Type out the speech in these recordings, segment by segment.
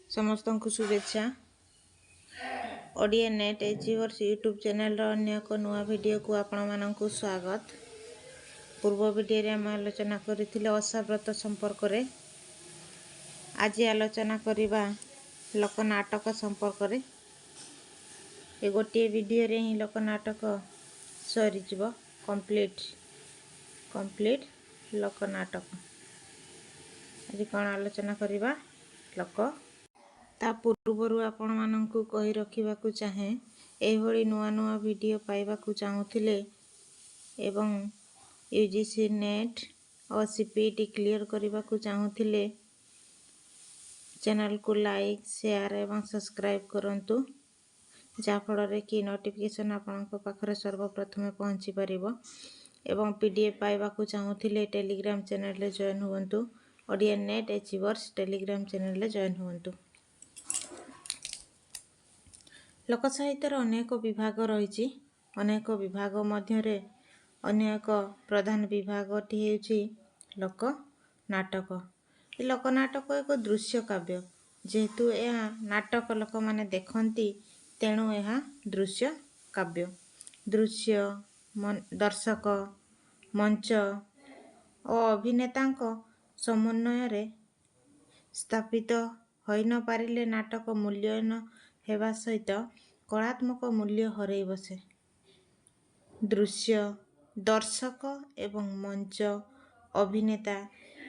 ସମସ୍ତଙ୍କୁ ଶୁଭେଚ୍ଛା। Odia net achievers YouTube ଚ୍ୟାନେଲ୍ର ଅନ୍ୟ ଏକ ନୂଆ ଭିଡ଼ିଓକୁ ଆପଣମାନଙ୍କୁ ସ୍ୱାଗତ। ପୂର୍ବ ଭିଡ଼ିଓରେ ଆମେ ଆଲୋଚନା କରିଥିଲେ ଅଷାବ୍ରତ ସମ୍ପର୍କରେ। ଆଜି ଆଲୋଚନା କରିବା ଲୋକନାଟକ ସମ୍ପର୍କରେ। ଏ ଗୋଟିଏ ଭିଡ଼ିଓରେ ହିଁ ଲୋକନାଟକ ସରିଯିବ, କମ୍ପ୍ଲିଟ୍ କମ୍ପ୍ଲିଟ୍ ଲୋକନାଟକ। ଆଜି କ'ଣ ଆଲୋଚନା କରିବା? ଲୋକ ତା ପୂର୍ବରୁ ଆପଣମାନଙ୍କୁ କହି ରଖିବାକୁ ଚାହେଁ, ଏହିଭଳି ନୂଆ ନୂଆ ଭିଡ଼ିଓ ପାଇବାକୁ ଚାହୁଁଥିଲେ ଏବଂ ୟୁଜିସି ନେଟ୍ ଓ ସିପିଇଟି କ୍ଲିଅର୍ କରିବାକୁ ଚାହୁଁଥିଲେ ଚ୍ୟାନେଲକୁ ଲାଇକ୍, ସେୟାର ଏବଂ ସବସ୍କ୍ରାଇବ୍ କରନ୍ତୁ, ଯାହାଫଳରେ କି ନୋଟିଫିକେସନ୍ ଆପଣଙ୍କ ପାଖରେ ସର୍ବପ୍ରଥମେ ପହଞ୍ଚି ପାରିବ। ଏବଂ ପିଡିଏଫ୍ ପାଇବାକୁ ଚାହୁଁଥିଲେ ଟେଲିଗ୍ରାମ ଚ୍ୟାନେଲରେ ଜଏନ୍ ହୁଅନ୍ତୁ। ଓଡ଼ିଆ ନେଟ୍ ଏଚିଭର୍ସ ଟେଲିଗ୍ରାମ ଚ୍ୟାନେଲରେ ଜଏନ୍ ହୁଅନ୍ତୁ। ଲୋକସାହିତ୍ୟର ଅନେକ ବିଭାଗ ରହିଛି। ଅନେକ ବିଭାଗ ମଧ୍ୟରେ ଅନ୍ୟ ଏକ ପ୍ରଧାନ ବିଭାଗଟି ହେଉଛି ଲୋକ ନାଟକ। ଏ ଲୋକନାଟକ ଏକ ଦୃଶ୍ୟ କାବ୍ୟ। ଯେହେତୁ ଏହା ନାଟକ ଲୋକମାନେ ଦେଖନ୍ତି, ତେଣୁ ଏହା ଦୃଶ୍ୟ କାବ୍ୟ। ଦୃଶ୍ୟ, ଦର୍ଶକ, ମଞ୍ଚ ଓ ଅଭିନେତାଙ୍କ ସମନ୍ୱୟରେ ସ୍ଥାପିତ ହୋଇନପାରିଲେ ନାଟକ ମୂଲ୍ୟହୀନ ହେବା ସହିତ କଳାତ୍ମକ ମୂଲ୍ୟ ହରାଇ ବସେ। ଦୃଶ୍ୟ, ଦର୍ଶକ ଏବଂ ମଞ୍ଚ, ଅଭିନେତା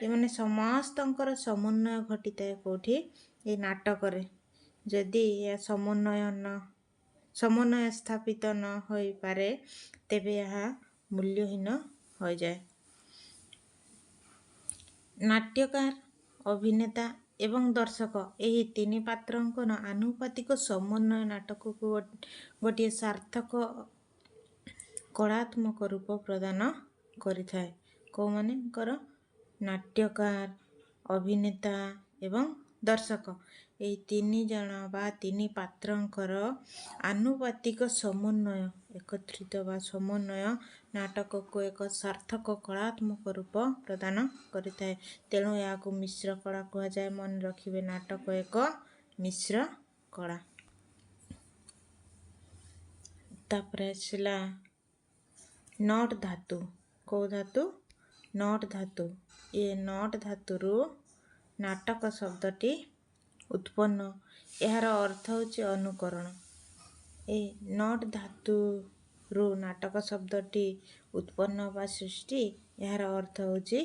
ଏମାନେ ସମସ୍ତଙ୍କର ସମନ୍ୱୟ ଘଟିଥାଏ କେଉଁଠି? ଏଇ ନାଟକରେ। ଯଦି ଏହା ସମନ୍ୱୟ ସ୍ଥାପିତ ନ ହୋଇପାରେ, ତେବେ ଏହା ମୂଲ୍ୟହୀନ ହୋଇଯାଏ। ନାଟ୍ୟକାର, ଅଭିନେତା ଏବଂ ଦର୍ଶକ ଏହି ତିନି ପାତ୍ରଙ୍କର ଆନୁପାତିକ ସମନ୍ୱୟ ନାଟକକୁ ଗୋଟିଏ ସାର୍ଥକ କଳାତ୍ମକ ରୂପ ପ୍ରଦାନ କରିଥାଏ। କେଉଁମାନଙ୍କର? ନାଟ୍ୟକାର, ଅଭିନେତା ଏବଂ ଦର୍ଶକ, ଏହି ତିନି ଜଣ ବା ତିନି ପାତ୍ରଙ୍କର ଆନୁପାତିକ ସମନ୍ୱୟ, ଏକତ୍ରିତ ବା ସମନ୍ୱୟ ନାଟକକୁ ଏକ ସାର୍ଥକ କଳାତ୍ମକ ରୂପ ପ୍ରଦାନ କରିଥାଏ। ତେଣୁ ଏହାକୁ ମିଶ୍ର କଳା କୁହାଯାଏ। ମନେ ରଖିବେ, ନାଟକ ଏକ ମିଶ୍ର କଳା। ତାପରେ ଆସିଲା not ଧାତୁ। କେଉଁ ଧାତୁ? Not ଧାତୁ। ଏ not ଧାତୁରୁ ନାଟକ ଶବ୍ଦଟି ଉତ୍ପନ୍ନ। ଏହାର ଅର୍ଥ ହେଉଛି ଅନୁକରଣ। ଏ not ଧାତୁରୁ ନାଟକ ଶବ୍ଦଟି ଉତ୍ପନ୍ନ ବା ସୃଷ୍ଟି। ଏହାର ଅର୍ଥ ହେଉଛି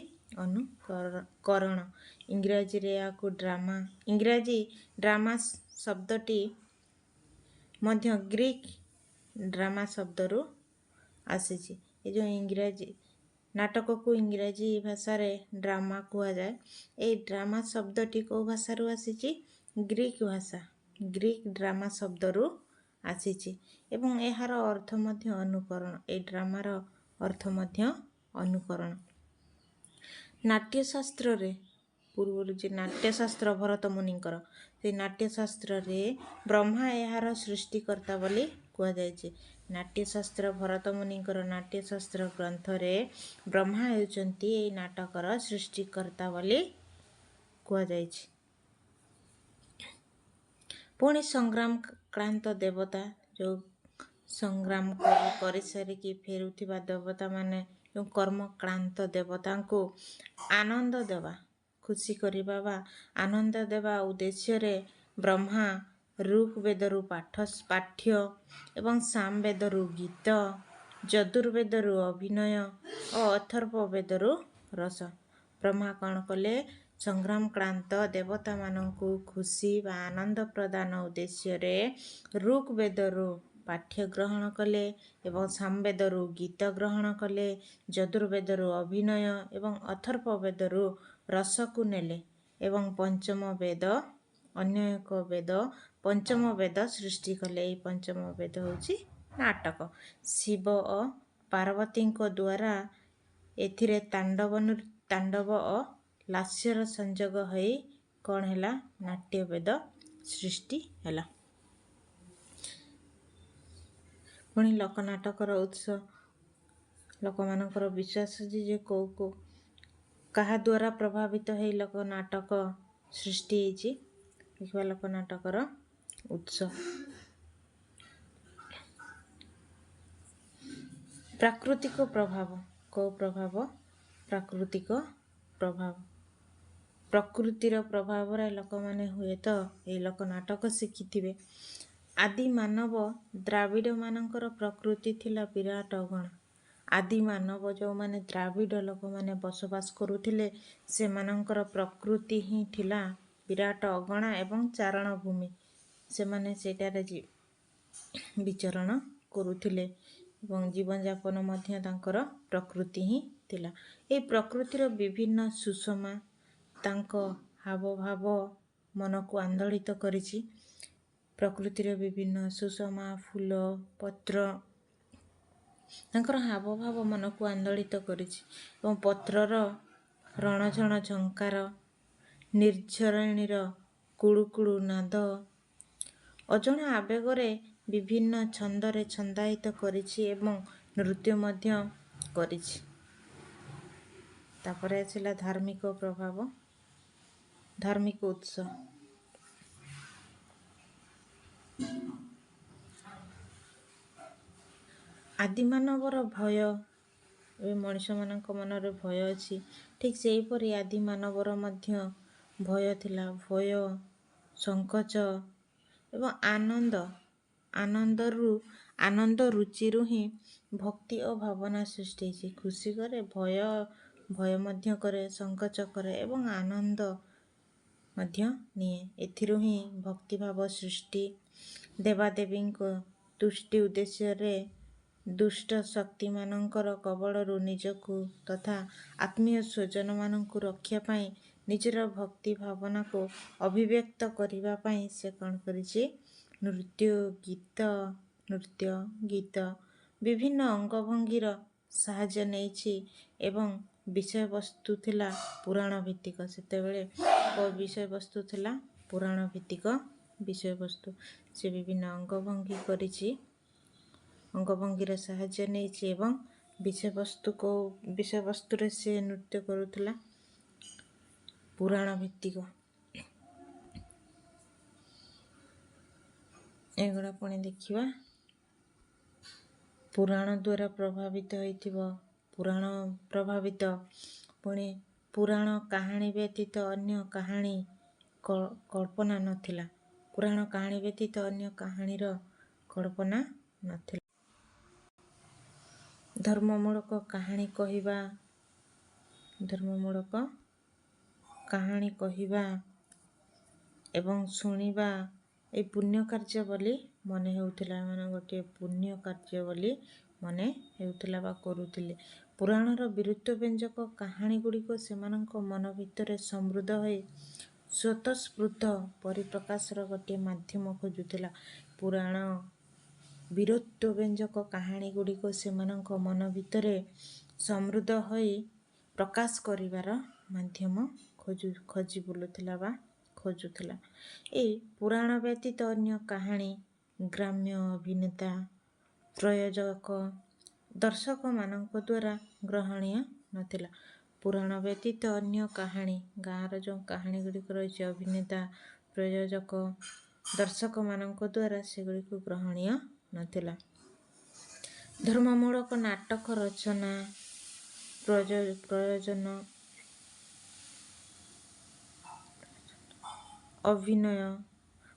ଅନୁକରଣ। ଇଂରାଜୀରେ ଏହାକୁ ଡ୍ରାମା, ଇଂରାଜୀ ଡ୍ରାମା ଶବ୍ଦଟି ମଧ୍ୟ ଗ୍ରୀକ୍ ଡ୍ରାମା ଶବ୍ଦରୁ ଆସିଛି। ଏ ଯେଉଁ ଇଂରାଜୀ ନାଟକକୁ ଇଂରାଜୀ ଭାଷାରେ ଡ୍ରାମା କୁହାଯାଏ, ଏଇ ଡ୍ରାମା ଶବ୍ଦଟି କେଉଁ ଭାଷାରୁ ଆସିଛି? ଗ୍ରୀକ୍ ଭାଷା, ଗ୍ରୀକ୍ ଡ୍ରାମା ଶବ୍ଦରୁ ଆସିଛି ଏବଂ ଏହାର ଅର୍ଥ ମଧ୍ୟ ଅନୁକରଣ। ଏଇ ଡ୍ରାମାର ଅର୍ଥ ମଧ୍ୟ ଅନୁକରଣ। ନାଟ୍ୟଶାସ୍ତ୍ରରେ ପୂର୍ବରୁ ଯେ ନାଟ୍ୟଶାସ୍ତ୍ର ଭରତ ମୁନିଙ୍କର, ସେଇ ନାଟ୍ୟଶାସ୍ତ୍ରରେ ବ୍ରହ୍ମା ଏହାର ସୃଷ୍ଟିକର୍ତ୍ତା ବୋଲି କୁହାଯାଇଛି। ନାଟ୍ୟଶାସ୍ତ୍ର, ଭରତ ମୁନିଙ୍କର ନାଟ୍ୟଶାସ୍ତ୍ର ଗ୍ରନ୍ଥରେ ବ୍ରହ୍ମା ହେଉଛନ୍ତି ଏଇ ନାଟକର ସୃଷ୍ଟିକର୍ତ୍ତା ବୋଲି କୁହାଯାଇଛି। ପୁଣି ସଂଗ୍ରାମ କ୍ଳାନ୍ତ ଦେବତା, ଯେଉଁ ସଂଗ୍ରାମ କରିସାରିକି ଫେରୁଥିବା ଦେବତାମାନେ, ଯେଉଁ କର୍ମକ୍ଳାନ୍ତ ଦେବତାଙ୍କୁ ଆନନ୍ଦ ଦେବା, ଖୁସି କରିବା ବା ଆନନ୍ଦ ଦେବା ଉଦ୍ଦେଶ୍ୟରେ ବ୍ରହ୍ମା ଋଗ୍ବେଦରୁ ପାଠ୍ୟ ଏବଂ ସାମବେଦରୁ ଗୀତ, ଯଜୁର୍ବେଦରୁ ଅଭିନୟ ଓ ଅଥର୍ବ ବେଦରୁ ରସ। ବ୍ରହ୍ମା କ'ଣ କଲେ? ସଂଗ୍ରାମ କ୍ଳାନ୍ତ ଦେବତାମାନଙ୍କୁ ଖୁସି ବା ଆନନ୍ଦ ପ୍ରଦାନ ଉଦ୍ଦେଶ୍ୟରେ ଋଗ୍ବେଦରୁ ପାଠ୍ୟ ଗ୍ରହଣ କଲେ ଏବଂ ସାମବେଦରୁ ଗୀତ ଗ୍ରହଣ କଲେ, ଯଜୁର୍ବେଦରୁ ଅଭିନୟ ଏବଂ ଅଥର୍ବ ବେଦରୁ ରସକୁ ନେଲେ ଏବଂ ପଞ୍ଚମ ବେଦ, ଅନ୍ୟ ଏକ ବେଦ, ପଞ୍ଚମ ବେଦ ସୃଷ୍ଟି କଲେ। ଏହି ପଞ୍ଚମ ବେଦ ହେଉଛି ନାଟକ। ଶିବ ଓ ପାର୍ବତୀଙ୍କ ଦ୍ୱାରା ଏଥିରେ ତାଣ୍ଡବ ଓ ଲାସ୍ୟର ସଂଯୋଗ ହୋଇ କ'ଣ ହେଲା? ନାଟ୍ୟବେଦ ସୃଷ୍ଟି ହେଲା। ପୁଣି ଲୋକନାଟକର ଉତ୍ସ, ଲୋକମାନଙ୍କର ବିଶ୍ୱାସ ଅଛି ଯେ କେଉଁ କେଉଁ କାହା ଦ୍ୱାରା ପ୍ରଭାବିତ ହେଇ ଲୋକନାଟକ ସୃଷ୍ଟି ହେଇଛି। ଦେଖିବା ଲୋକନାଟକର ଉତ୍ସ। ପ୍ରାକୃତିକ ପ୍ରଭାବ। କେଉଁ ପ୍ରଭାବ? ପ୍ରାକୃତିକ ପ୍ରଭାବ। ପ୍ରକୃତିର ପ୍ରଭାବରେ ଲୋକମାନେ ହୁଏତ ଏଇ ଲୋକ ନାଟକ ଶିଖିଥିବେ। ଆଦି ମାନବ ଦ୍ରାବିଡ଼ମାନଙ୍କର ପ୍ରକୃତି ଥିଲା ବିରାଟ ଅଗଣା। ଆଦି ମାନବ ଯେଉଁମାନେ ଦ୍ରାବିଡ଼ ଲୋକମାନେ ବସବାସ କରୁଥିଲେ, ସେମାନଙ୍କର ପ୍ରକୃତି ହିଁ ଥିଲା ବିରାଟ ଅଗଣା ଏବଂ ଚାରଣ ଭୂମି। ସେମାନେ ସେଇଟାରେ ବିଚରଣ କରୁଥିଲେ ଏବଂ ଜୀବନଯାପନ ମଧ୍ୟ ତାଙ୍କର ପ୍ରକୃତି ହିଁ ଥିଲା। ଏହି ପ୍ରକୃତିର ବିଭିନ୍ନ ସୁଷମା, ତାଙ୍କ ହାବଭାବ ମନକୁ ଆନ୍ଦୋଳିତ କରିଛି। ପ୍ରକୃତିର ବିଭିନ୍ନ ସୁଷମା, ଫୁଲ, ପତ୍ର, ତାଙ୍କର ହାବଭାବ ମନକୁ ଆନ୍ଦୋଳିତ କରିଛି ଏବଂ ପତ୍ରର ରଣଝଣ ଝଙ୍କାର, ନିର୍ଝରଣୀର କୁଳୁକୁଳୁ ନାଦ ଅଜଣା ଆବେଗରେ ବିଭିନ୍ନ ଛନ୍ଦରେ ଛନ୍ଦାୟିତ କରିଛି ଏବଂ ନୃତ୍ୟ ମଧ୍ୟ କରିଛି। ତାପରେ ଆସିଲା ଧାର୍ମିକ ପ୍ରଭାବ, ଧାର୍ମିକ ଉତ୍ସ। ଆଦିମାନବର ଭୟ, ଏବେ ମଣିଷମାନଙ୍କ ମନରେ ଭୟ ଅଛି, ଠିକ୍ ସେହିପରି ଆଦିମାନବର ମଧ୍ୟ ଭୟ ଥିଲା। ଭୟ, ସଙ୍କୋଚ ଏବଂ ଆନନ୍ଦ, ଆନନ୍ଦରୁ, ଆନନ୍ଦ ରୁଚିରୁ ହିଁ ଭକ୍ତି ଓ ଭାବନା ସୃଷ୍ଟି ହେଇଛି। ଖୁସି କରେ, ଭୟ ମଧ୍ୟ କରେ, ସଙ୍କୋଚ କରେ ଏବଂ ଆନନ୍ଦ ମଧ୍ୟ ନିଏ। ଏଥିରୁ ହିଁ ଭକ୍ତିଭାବ ସୃଷ୍ଟି। ଦେବାଦେବୀଙ୍କ ତୁଷ୍ଟି ଉଦ୍ଦେଶ୍ୟରେ ଦୁଷ୍ଟ ଶକ୍ତିମାନଙ୍କର କବଳରୁ ନିଜକୁ ତଥା ଆତ୍ମୀୟ ସ୍ୱଜନମାନଙ୍କୁ ରକ୍ଷା ପାଇଁ, ନିଜର ଭକ୍ତି ଭାବନାକୁ ଅଭିବ୍ୟକ୍ତ କରିବା ପାଇଁ ସେ କ'ଣ କରିଛି? ନୃତ୍ୟ ଗୀତ, ନୃତ୍ୟ ଗୀତ, ବିଭିନ୍ନ ଅଙ୍ଗଭଙ୍ଗୀର ସାହାଯ୍ୟ ନେଇଛି ଏବଂ ବିଷୟବସ୍ତୁ ଥିଲା ପୁରାଣ ଭିତ୍ତିକ। ସେତେବେଳେ ବିଷୟବସ୍ତୁ ଥିଲା ପୁରାଣ ଭିତ୍ତିକ ବିଷୟବସ୍ତୁ। ସେ ବିଭିନ୍ନ ଅଙ୍ଗଭଙ୍ଗୀ କରିଛି, ଅଙ୍ଗଭଙ୍ଗୀର ସାହାଯ୍ୟ ନେଇଛି ଏବଂ ବିଷୟବସ୍ତୁ, କେଉଁ ବିଷୟବସ୍ତୁରେ ସେ ନୃତ୍ୟ କରୁଥିଲା? ପୁରାଣ ଭିତ୍ତିକ। ଏଗୁଡ଼ା ପୁଣି ଦେଖିବା। ପୁରାଣ ଦ୍ୱାରା ପ୍ରଭାବିତ ହେଇଥିବ, ପୁରାଣ ପ୍ରଭାବିତ। ପୁଣି ପୁରାଣ କାହାଣୀ ବ୍ୟତୀତ ଅନ୍ୟ କାହାଣୀ କଳ୍ପନା ନଥିଲା। ପୁରାଣ କାହାଣୀ ବ୍ୟତୀତ ଅନ୍ୟ କାହାଣୀର କଳ୍ପନା ନଥିଲା। ଧର୍ମମୂଳକ କାହାଣୀ କହିବା, ଧର୍ମମୂଳକ କାହାଣୀ କହିବା ଏବଂ ଶୁଣିବା ଏଇ ପୁଣ୍ୟ କାର୍ଯ୍ୟ ବୋଲି ମନେ ହେଉଥିଲା। ମାନେ ଗୋଟିଏ ପୁଣ୍ୟ କାର୍ଯ୍ୟ ବୋଲି ମନେ ହେଉଥିଲା ବା କରୁଥିଲେ। ପୁରାଣର ବୀରତ୍ୱ ବ୍ୟଞ୍ଜକ କାହାଣୀ ଗୁଡ଼ିକ ସେମାନଙ୍କ ମନ ଭିତରେ ସମୃଦ୍ଧ ହୋଇ ସ୍ୱତଃସ୍ଫୂର୍ତ୍ତ ପରିପ୍ରକାଶର ଗୋଟିଏ ମାଧ୍ୟମ ଖୋଜୁଥିଲା। ପୁରାଣ ବୀରତ୍ୱ ବ୍ୟଞ୍ଜକ କାହାଣୀ ଗୁଡ଼ିକ ସେମାନଙ୍କ ମନ ଭିତରେ ସମୃଦ୍ଧ ହୋଇ ପ୍ରକାଶ କରିବାର ମାଧ୍ୟମ ଖୋଜି ବୁଲୁଥିଲା ବା ଖୋଜୁଥିଲା। ଏଇ ପୁରାଣ ବ୍ୟତୀତ ଅନ୍ୟ କାହାଣୀ ଗ୍ରାମ୍ୟ ଅଭିନେତା, ପ୍ରୟୋଜକ, ଦର୍ଶକମାନଙ୍କ ଦ୍ୱାରା ଗ୍ରହଣୀୟ ନଥିଲା। ପୁରାଣ ବ୍ୟତୀତ ଅନ୍ୟ କାହାଣୀ, ଗାଁର ଯେଉଁ କାହାଣୀ ଗୁଡ଼ିକ ରହିଛି, ଅଭିନେତା, ପ୍ରୟୋଜକ, ଦର୍ଶକମାନଙ୍କ ଦ୍ୱାରା ସେଗୁଡ଼ିକୁ ଗ୍ରହଣୀୟ ନଥିଲା। ଧର୍ମମୂଳକ ନାଟକ ରଚନା, ପ୍ରୟୋଜନ, ଅଭିନୟ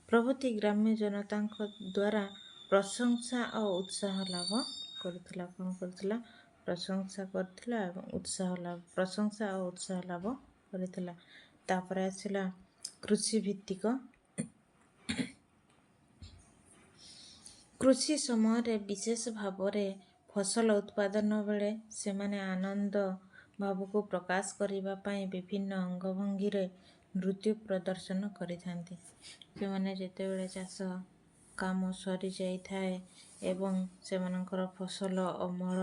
ପ୍ରଭୃତି ଗ୍ରାମ୍ୟ ଜନତାଙ୍କ ଦ୍ୱାରା ପ୍ରଶଂସା ଓ ଉତ୍ସାହ ଲାଭ କରୁଥିଲା। କ'ଣ କରୁଥିଲା? ପ୍ରଶଂସା କରିଥିଲା ଏବଂ ଉତ୍ସାହ ଲାଭ, ପ୍ରଶଂସା ଓ ଉତ୍ସାହ ଲାଭ କରିଥିଲା। ତାପରେ ଆସିଲା କୃଷି ଭିତ୍ତିକ। କୃଷି ସମୟରେ, ବିଶେଷ ଭାବରେ ଫସଲ ଉତ୍ପାଦନ ବେଳେ ସେମାନେ ଆନନ୍ଦ ଭାବକୁ ପ୍ରକାଶ କରିବା ପାଇଁ ବିଭିନ୍ନ ଅଙ୍ଗଭଙ୍ଗୀରେ ନୃତ୍ୟ ପ୍ରଦର୍ଶନ କରିଥାନ୍ତି। ସେମାନେ ଯେତେବେଳେ ଚାଷ କାମ ସରିଯାଇଥାଏ ଏବଂ ସେମାନଙ୍କର ଫସଲ ଅମଳ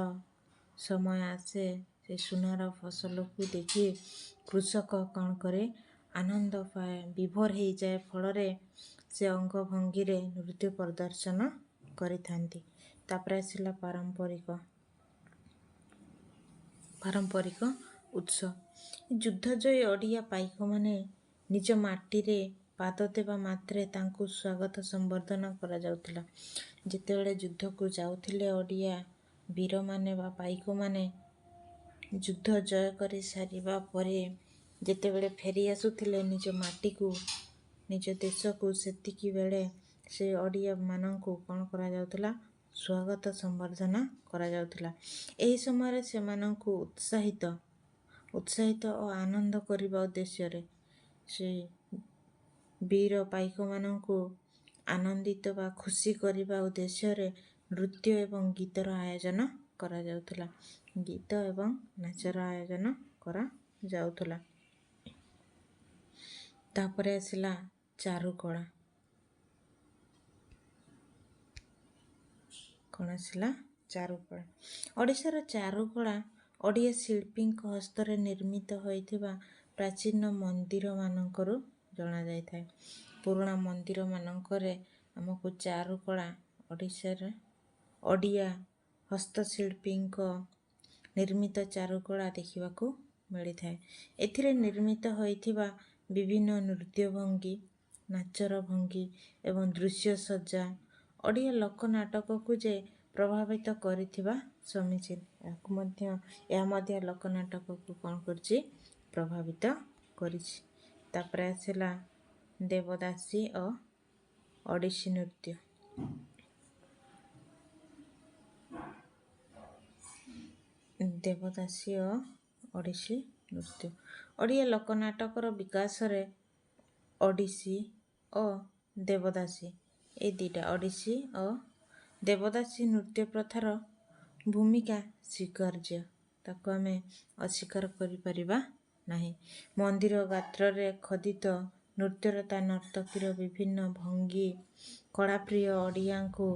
ସମୟ ଆସେ, ସେ ସୁନାର ଫସଲକୁ ଦେଖି କୃଷକ କ'ଣ କରେ? ଆନନ୍ଦ ପାଏ, ବିଭୋର ହେଇଯାଏ। ଫଳରେ ସେ ଅଙ୍ଗଭଙ୍ଗୀରେ ନୃତ୍ୟ ପ୍ରଦର୍ଶନ କରିଥାନ୍ତି। ତାପରେ ଆସିଲା ପାରମ୍ପରିକ ଉତ୍ସ। ଯୁଦ୍ଧଜୟୀ ଓଡ଼ିଆ ପାଇକମାନେ ନିଜ ମାଟିରେ ପାଦ ଦେବା ମାତ୍ରେ ତାଙ୍କୁ ସ୍ୱାଗତ ସମ୍ବର୍ଦ୍ଧନା କରାଯାଉଥିଲା। ଯେତେବେଳେ ଯୁଦ୍ଧକୁ ଯାଉଥିଲେ ଓଡ଼ିଆ ବୀରମାନେ ବା ପାଇକମାନେ, ଯୁଦ୍ଧ ଜୟ କରି ସାରିବା ପରେ ଯେତେବେଳେ ଫେରି ଆସୁଥିଲେ ନିଜ ମାଟିକୁ, ନିଜ ଦେଶକୁ, ସେତିକି ବେଳେ ସେ ଓଡ଼ିଆମାନଙ୍କୁ କ'ଣ କରାଯାଉଥିଲା? ସ୍ୱାଗତ ସମ୍ବର୍ଦ୍ଧନା କରାଯାଉଥିଲା। ଏହି ସମୟରେ ସେମାନଙ୍କୁ ଉତ୍ସାହିତ ଓ ଆନନ୍ଦ କରିବା ଉଦ୍ଦେଶ୍ୟରେ, ସେ ବୀର ପାଇକମାନଙ୍କୁ ଆନନ୍ଦିତ ବା ଖୁସି କରିବା ଉଦ୍ଦେଶ୍ୟରେ ନୃତ୍ୟ ଏବଂ ଗୀତର ଆୟୋଜନ କରାଯାଉଥିଲା। ଗୀତ ଏବଂ ନାଚର ଆୟୋଜନ କରାଯାଉଥିଲା। ତାପରେ ଆସିଲା ଚାରୁକଳା। କ'ଣ ଆସିଲା? ଚାରୁକଳା। ଓଡ଼ିଶାର ଚାରୁକଳା ଓଡ଼ିଆ ଶିଳ୍ପୀଙ୍କ ହସ୍ତରେ ନିର୍ମିତ ହୋଇଥିବା ପ୍ରାଚୀନ ମନ୍ଦିରମାନଙ୍କରୁ ଜଣାଯାଇଥାଏ। ପୁରୁଣା ମନ୍ଦିରମାନଙ୍କରେ ଆମକୁ ଚାରୁକଳା, ଓଡ଼ିଶାର ଓଡ଼ିଆ ହସ୍ତଶିଳ୍ପୀଙ୍କ ନିର୍ମିତ ଚାରୁକଳା ଦେଖିବାକୁ ମିଳିଥାଏ। ଏଥିରେ ନିର୍ମିତ ହୋଇଥିବା ବିଭିନ୍ନ ନୃତ୍ୟ ଭଙ୍ଗୀ, ନାଚର ଭଙ୍ଗୀ ଏବଂ ଦୃଶ୍ୟ ସଜ୍ଜା ଓଡ଼ିଆ ଲୋକ ନାଟକକୁ ଯେ ପ୍ରଭାବିତ କରିଥିବା ସମୀଚୀନ। ଏହାକୁ ମଧ୍ୟ, ଏହା ମଧ୍ୟ ଲୋକନାଟକକୁ କ'ଣ କରିଛି? ପ୍ରଭାବିତ କରିଛି। ତାପରେ ଆସିଲା ଦେବଦାସୀ ଓ ଓଡ଼ିଶୀ ନୃତ୍ୟ। ଦେବଦାସୀ ଓ ଓଡ଼ିଶୀ ନୃତ୍ୟ। ଓଡ଼ିଆ ଲୋକନାଟକର ବିକାଶରେ ଓଡ଼ିଶୀ ଓ ଦେବଦାସୀ, ଏଇ ଦୁଇଟା, ଓଡ଼ିଶୀ ଓ ଦେବଦାସୀ ନୃତ୍ୟ ପ୍ରଥାର ଭୂମିକା ସ୍ୱୀକାର୍ଯ୍ୟ। ତାକୁ ଆମେ ଅସ୍ୱୀକାର କରିପାରିବା ନାହିଁ। ମନ୍ଦିର ଗାତ୍ରରେ ଖୋଦିତ ନୃତ୍ୟରତା ନର୍ତ୍ତକୀର ବିଭିନ୍ନ ଭଙ୍ଗୀ କଳାପ୍ରିୟ ଓଡ଼ିଆଙ୍କୁ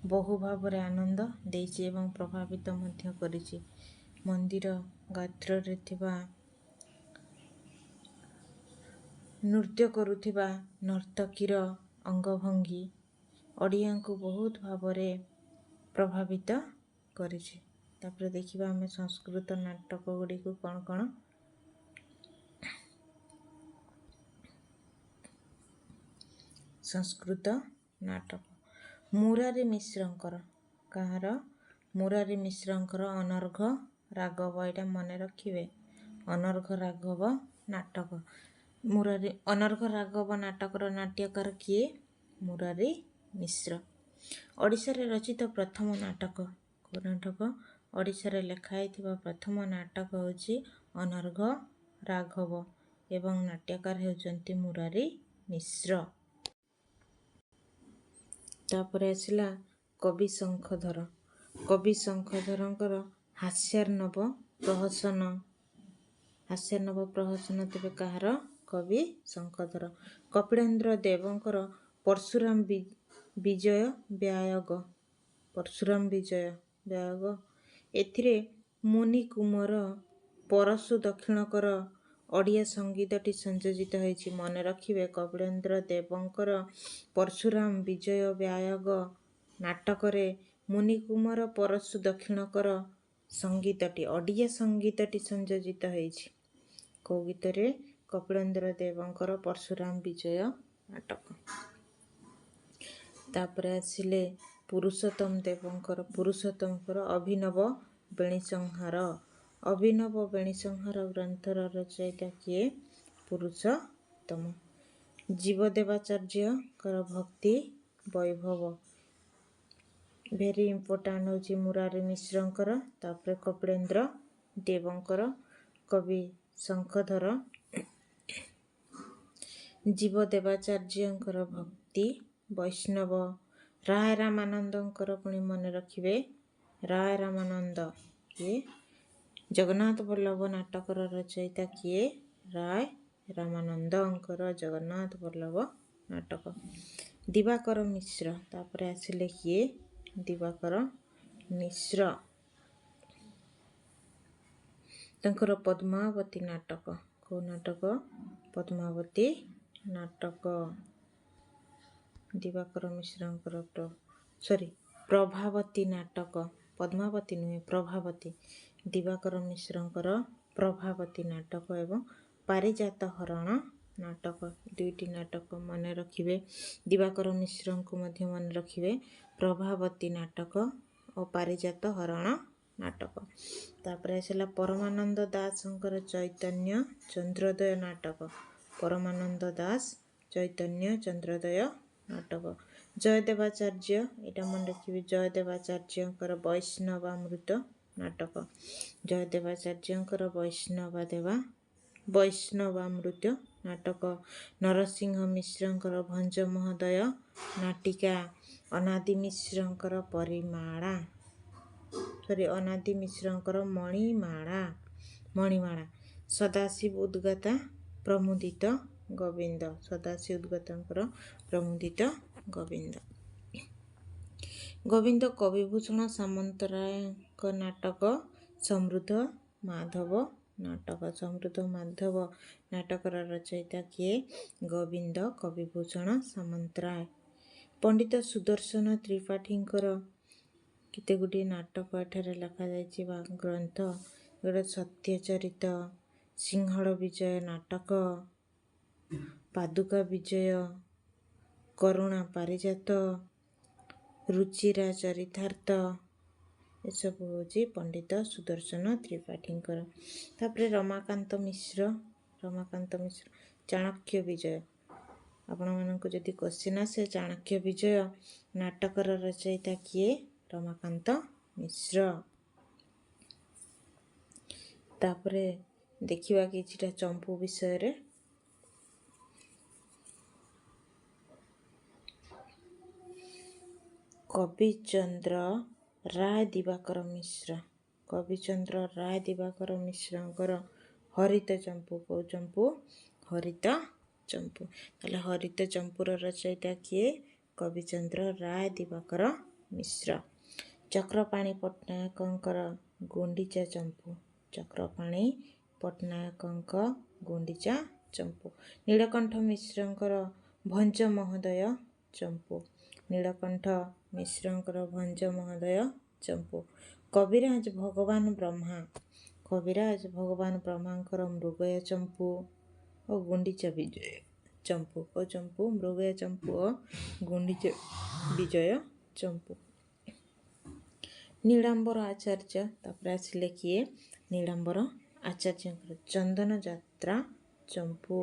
ବହୁ ଭାବରେ ଆନନ୍ଦ ଦେଇଛି ଏବଂ ପ୍ରଭାବିତ ମଧ୍ୟ କରିଛି। ମନ୍ଦିର ଗାତ୍ରରେ ଥିବା ନୃତ୍ୟ କରୁଥିବା ନର୍ତ୍ତକୀର ଅଙ୍ଗଭଙ୍ଗୀ ଓଡ଼ିଆଙ୍କୁ ବହୁତ ଭାବରେ ପ୍ରଭାବିତ କରିଛି। ତାପରେ ଦେଖିବା ଆମେ ସଂସ୍କୃତ ନାଟକ ଗୁଡ଼ିକୁ କ'ଣ କ'ଣ। ସଂସ୍କୃତ ନାଟକ ମୁରାରୀ ମିଶ୍ରଙ୍କର। କାହାର? ମୁରାରୀ ମିଶ୍ରଙ୍କର ଅନର୍ଘ ରାଘବ। ଏଇଟା ମନେ ରଖିବେ, ଅନର୍ଘ ରାଘବ ନାଟକ। ମୁରାରୀ, ଅନର୍ଘ ରାଘବ ନାଟକର ନାଟ୍ୟକାର କିଏ? ମୁରାରୀ ମିଶ୍ର। ଓଡ଼ିଶାରେ ରଚିତ ପ୍ରଥମ ନାଟକ କେଉଁ ନାଟକ? ଓଡ଼ିଶାରେ ଲେଖା ହେଇଥିବା ପ୍ରଥମ ନାଟକ ହେଉଛି ଅନର୍ଘ ରାଘବ ଏବଂ ନାଟ୍ୟକାର ହେଉଛନ୍ତି ମୁରାରୀ ମିଶ୍ର। ତାପରେ ଆସିଲା କବି ଶଙ୍ଖଧର। କବି ଶଙ୍ଖଧରଙ୍କର ହାସ୍ୟାର୍ଣ୍ଣବ ପ୍ରହସନ। ହାସ୍ୟାର୍ଣ୍ଣବ ପ୍ରହସନ ତେବେ କାହାର? କବି ଶଙ୍ଖଧର। କପିଳେନ୍ଦ୍ର ଦେବଙ୍କର ପରଶୁରାମ ବିଜୟ ବ୍ୟାୟଗ। ପରଶୁରାମ ବିଜୟ ବ୍ୟାୟଗ, ଏଥିରେ ମୁନି କୁମର ପରଶୁ ଦକ୍ଷିଣକର ଓଡ଼ିଆ ସଙ୍ଗୀତଟି ସଂଯୋଜିତ ହୋଇଛି। ମନେ ରଖିବେ, କପିଳେନ୍ଦ୍ର ଦେବଙ୍କର ପରଶୁରାମ ବିଜୟ ବ୍ୟାୟଗ ନାଟକରେ ମୁନିକୁମର ପରଶୁ ଦକ୍ଷିଣକର ସଙ୍ଗୀତଟି, ଓଡ଼ିଆ ସଙ୍ଗୀତଟି ସଂଯୋଜିତ ହୋଇଛି। କେଉଁ ଗୀତରେ? କପିଳେନ୍ଦ୍ର ଦେବଙ୍କର ପରଶୁରାମ ବିଜୟ ନାଟକ। ତାପରେ ଆସିଲେ ପୁରୁଷୋତ୍ତମ ଦେବଙ୍କର, ପୁରୁଷୋତ୍ତମଙ୍କର ଅଭିନବ ବେଣୀସଂହାର। ଅଭିନବ ବେଣୀସଂହାର ଗ୍ରନ୍ଥର ରଚୟିତା କିଏ? ପୁରୁଷୋତ୍ତମ। ଜୀବଦେବାଚାର୍ଯ୍ୟଙ୍କର ଭକ୍ତି ବୈଭବ। ଭେରି ଇମ୍ପୋର୍ଟାଣ୍ଟ ହେଉଛି ମୁରାରୀ ମିଶ୍ରଙ୍କର, ତାପରେ କପିଳେନ୍ଦ୍ର ଦେବଙ୍କର, କବି ଶଙ୍ଖଧର, ଜୀବଦେବାଚାର୍ଯ୍ୟଙ୍କର ଭକ୍ତି ବୈଷ୍ଣବ, ରାୟ ରାମାନନ୍ଦଙ୍କର। ପୁଣି ମନେ ରଖିବେ, ରାୟ ରାମାନନ୍ଦ କିଏ? ଜଗନ୍ନାଥ ବଲ୍ଲଭ ନାଟକର ରଚୟିତା କିଏ? ରାୟ ରାମାନନ୍ଦଙ୍କର ଜଗନ୍ନାଥ ବଲ୍ଲଭ ନାଟକ। ଦିବାକର ମିଶ୍ର। ତାପରେ ଆସିଲେ କିଏ? ଦିବାକର ମିଶ୍ର, ତାଙ୍କର ପଦ୍ମାବତୀ ନାଟକ। କେଉଁ ନାଟକ? ପଦ୍ମାବତୀ ନାଟକ। ଦିବାକର ମିଶ୍ରଙ୍କର, ସରି, ପ୍ରଭାବତୀ ନାଟକ, ପଦ୍ମାବତୀ ନୁହେଁ, ପ୍ରଭାବତୀ। ଦିବାକର ମିଶ୍ରଙ୍କର ପ୍ରଭାବତୀ ନାଟକ ଏବଂ ପାରିଜାତ ହରଣ ନାଟକ। ଦୁଇଟି ନାଟକ ମନେ ରଖିବେ। ଦିବାକର ମିଶ୍ରଙ୍କୁ ମଧ୍ୟ ମନେ ରଖିବେ, ପ୍ରଭାବତୀ ନାଟକ ଓ ପାରିଜାତ ହରଣ ନାଟକ। ତାପରେ ଆସିଲା ପରମାନନ୍ଦ ଦାସଙ୍କର ଚୈତନ୍ୟ ଚନ୍ଦ୍ରୋଦୟ ନାଟକ। ପରମାନନ୍ଦ ଦାସ, ଚୈତନ୍ୟ ଚନ୍ଦ୍ରୋଦୟ ନାଟକ। ଜୟଦେବାଚାର୍ଯ୍ୟ, ଏଇଟା ମନେ ରଖିବେ, ଜୟଦେବାଚାର୍ଯ୍ୟଙ୍କର ବୈଷ୍ଣବାମୃତ ନାଟକ। ଜୟଦେବାଚାର୍ଯ୍ୟଙ୍କର ବୈଷ୍ଣବାମୃତ ନାଟକ। ନରସିଂହ ମିଶ୍ରଙ୍କର ଭଞ୍ଜ ମହୋଦୟ ନାଟିକା। ଅନାଦି ମିଶ୍ରଙ୍କର ପରିମାଳା, ସରି, ଅନାଦି ମିଶ୍ରଙ୍କର ମଣିମାଳା, ମଣିମାଳା। ସଦାଶିବ ଉଦ୍ଗାତା ପ୍ରମୁଦିତ ଗୋବିନ୍ଦ। ସଦାଶିବ ଉଦ୍ଗାତାଙ୍କର ପ୍ରମୁଦିତ ଗୋବିନ୍ଦ। ଗୋବିନ୍ଦ କବିଭୂଷଣ ସାମନ୍ତରାୟଙ୍କ ନାଟକ ସମୃଦ୍ଧ ମାଧବ ନାଟକ। ସମୃଦ୍ଧ ମାଧବ ନାଟକର ରଚୟିତା କିଏ? ଗୋବିନ୍ଦ କବିଭୂଷଣ ସାମନ୍ତରାୟ। ପଣ୍ଡିତ ସୁଦର୍ଶନ ତ୍ରିପାଠୀଙ୍କର କେତେ ଗୁଡ଼ିଏ ନାଟକ ଏଠାରେ ଲେଖାଯାଇଛି ବା ଗ୍ରନ୍ଥ। ଗୋଟେ ସତ୍ୟଚରିତ, ସିଂହଳ ବିଜୟ ନାଟକ, ପାଦୁକା ବିଜୟ, କରୁଣା ପାରିଜାତ, ରୁଚିରା ଚରିତାର୍ଥ, ଏସବୁ ହେଉଛି ପଣ୍ଡିତ ସୁଦର୍ଶନ ତ୍ରିପାଠୀଙ୍କର। ତାପରେ ରମାକାନ୍ତ ମିଶ୍ର, ରମାକାନ୍ତ ମିଶ୍ର ଚାଣକ୍ୟ ବିଜୟ। ଆପଣମାନଙ୍କୁ ଯଦି କୋଶ୍ଚିନ୍ ଆସେ, ଚାଣକ୍ୟ ବିଜୟ ନାଟକର ରଚୟିତା କିଏ? ରମାକାନ୍ତ ମିଶ୍ର। ତାପରେ ଦେଖିବା କିଛିଟା ଚମ୍ପୁ ବିଷୟରେ। କବିଚନ୍ଦ୍ର ରାୟ ଦିବାକର ମିଶ୍ର, କବିଚନ୍ଦ୍ର ରାୟ ଦିବାକର ମିଶ୍ରଙ୍କର ହରିତ ଚମ୍ପୁ। କେଉଁ ଚମ୍ପୁ? ହରିତ ଚମ୍ପୁ। ତାହେଲେ ହରିତ ଚମ୍ପୁର ରଚୟିତା କିଏ? କବିଚନ୍ଦ୍ର ରାୟ ଦିବାକର ମିଶ୍ର। ଚକ୍ରପାଣି ପଟ୍ଟନାୟକଙ୍କର ଗୁଣ୍ଡିଚା ଚମ୍ପୁ। ଚକ୍ରପାଣି ପଟ୍ଟନାୟକଙ୍କ ଗୁଣ୍ଡିଚା ଚମ୍ପୁ। ନୀଳକଣ୍ଠ ମିଶ୍ରଙ୍କର ଭଞ୍ଜ ମହୋଦୟ ଚମ୍ପୁ। ନୀଳକଣ୍ଠ ମିଶ୍ରଙ୍କର ଭଞ୍ଜ ମହୋଦୟ ଚମ୍ପୁ। କବିରାଜ ଭଗବାନ ବ୍ରହ୍ମା, କବିରାଜ ଭଗବାନ ବ୍ରହ୍ମାଙ୍କର ମୃଗୟ ଚମ୍ପୁ ଓ ଗୁଣ୍ଡିଚା ବିଜୟ ଚମ୍ପୁ। ଓ ଚମ୍ପୁ? ମୃଗୟ ଚମ୍ପୁ ଓ ଗୁଣ୍ଡିଚା ବିଜୟ ଚମ୍ପୁ। ନୀଳାମ୍ବର ଆଚାର୍ଯ୍ୟ, ତାପରେ ଆସିଲେ କିଏ? ନୀଳାମ୍ବର ଆଚାର୍ଯ୍ୟଙ୍କର ଚନ୍ଦନ ଯାତ୍ରା ଚମ୍ପୁ।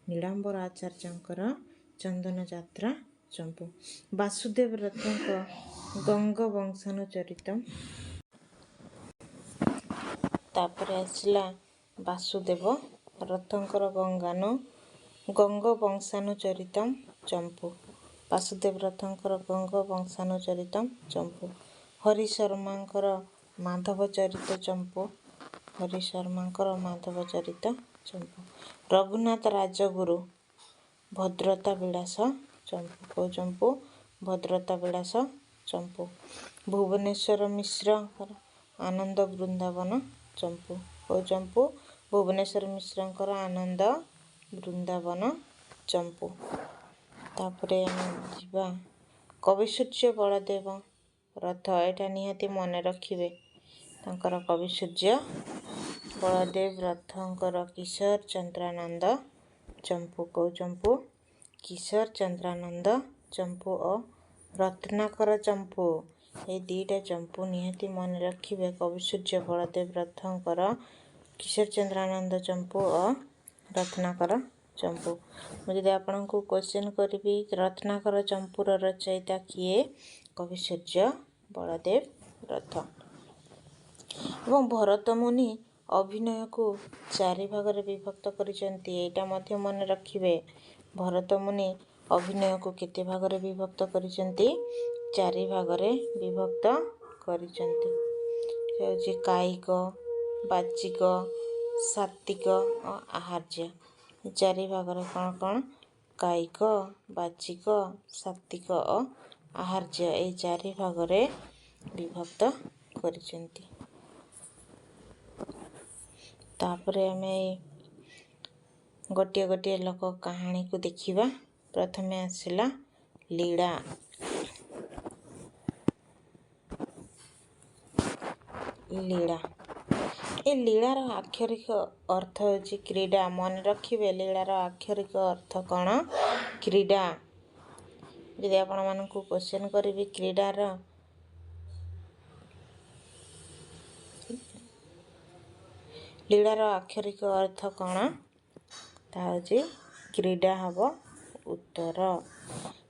ନୀଳାମ୍ବର ଆଚାର୍ଯ୍ୟଙ୍କର ଚନ୍ଦନ ଯାତ୍ରା ଚମ୍ପୁ। ବାସୁଦେବ ରଥଙ୍କ ଗଙ୍ଗ ବଂଶାନୁଚରିତ। ତାପରେ ଆସିଲା ବାସୁଦେବ ରଥଙ୍କର ଗଙ୍ଗ ବଂଶାନୁଚରିତମ ଚମ୍ପୁ। ବାସୁଦେବ ରଥଙ୍କର ଗଙ୍ଗ ବଂଶାନୁଚରିତମ ଚମ୍ପୁ। ହରି ଶର୍ମାଙ୍କର ମାଧବ ଚରିତ ଚମ୍ପୁ। ହରି ଶର୍ମାଙ୍କର ମାଧବ ଚରିତ ଚମ୍ପୁ। ରଘୁନାଥ ରାଜଗୁରୁ ଭଦ୍ରତା ବିଳାସ ଚମ୍ପୁ। କେଉଁ ଚମ୍ପୁ? ଭଦ୍ରତା ବିଳାସ ଚମ୍ପୁ। ଭୁବନେଶ୍ୱର ମିଶ୍ରଙ୍କର ଆନନ୍ଦ ବୃନ୍ଦାବନ ଚମ୍ପୁ। କେଉଁ ଚମ୍ପୁ? ଭୁବନେଶ୍ୱର ମିଶ୍ରଙ୍କର ଆନନ୍ଦ ବୃନ୍ଦାବନ ଚମ୍ପୁ। ତାପରେ ଆମେ ଯିବା କବିସୂର୍ଯ୍ୟ ବଳଦେବ ରଥ। ଏଇଟା ନିହାତି ମନେ ରଖିବେ। ତାଙ୍କର କବିସୂର୍ଯ୍ୟ ବଳଦେବ ରଥଙ୍କର କିଶୋର ଚନ୍ଦ୍ରାନନ୍ଦ ଚମ୍ପୁ। କେଉଁ ଚମ୍ପୁ? କିଶୋର ଚନ୍ଦ୍ରାନନ୍ଦ ଚମ୍ପୁ ଓ ରତ୍ନାକର ଚମ୍ପୁ। ଏଇ ଦୁଇଟା ଚମ୍ପୁ ନିହାତି ମନେ ରଖିବେ। କବିସୂର୍ଯ୍ୟ ବଳଦେବ ରଥଙ୍କର କିଶୋର ଚନ୍ଦ୍ରାନନ୍ଦ ଚମ୍ପୁ ଓ ରତ୍ନାକର ଚମ୍ପୁ। ମୁଁ ଯଦି ଆପଣଙ୍କୁ କ୍ୱେଶ୍ଚିନ୍ କରିବି, ରତ୍ନାକର ଚମ୍ପୁର ରଚୟିତା କିଏ? କବିସୂର୍ଯ୍ୟ ବଳଦେବ ରଥ। ଏବଂ ଭରତମୁନି ଅଭିନୟକୁ ଚାରି ଭାଗରେ ବିଭକ୍ତ କରିଛନ୍ତି। ଏଇଟା ମଧ୍ୟ ମନେ ରଖିବେ। ଭରତମୁନି ଅଭିନୟକୁ କେତେ ଭାଗରେ ବିଭକ୍ତ କରିଛନ୍ତି? ଚାରି ଭାଗରେ ବିଭକ୍ତ କରିଛନ୍ତି। ସେ ହେଉଛି କାୟିକ, ବାଚିକ, ସାତ୍ତ୍ୱିକ ଓ ଆହାର୍ଯ୍ୟ। ଚାରି ଭାଗରେ କ'ଣ କ'ଣ? କାୟିକ, ବାଚିକ, ସାତ୍ତ୍ୱିକ ଓ ଆହାର୍ଯ୍ୟ, ଏଇ ଚାରି ଭାଗରେ ବିଭକ୍ତ କରିଛନ୍ତି। ତାପରେ ଆମେ ଗୋଟିଏ ଗୋଟିଏ ଲୋକ କାହାଣୀକୁ ଦେଖିବା। ପ୍ରଥମେ ଆସିଲା ଲୀଳା। ଲୀଳା, ଏ ଲୀଳାର ଆକ୍ଷରିକ ଅର୍ଥ ହେଉଛି କ୍ରୀଡ଼ା। ମନେ ରଖିବେ, ଲୀଳାର ଆକ୍ଷରିକ ଅର୍ଥ କ'ଣ? କ୍ରୀଡ଼ା। ଯଦି ଆପଣମାନଙ୍କୁ କ୍ୱେଶ୍ଚନ୍ କରିବି, କ୍ରୀଡ଼ାର ଲୀଳାର ଆକ୍ଷରିକ ଅର୍ଥ କ'ଣ, ତାହା ହେଉଛି କ୍ରୀଡ଼ା ହେବ ଉତ୍ତର।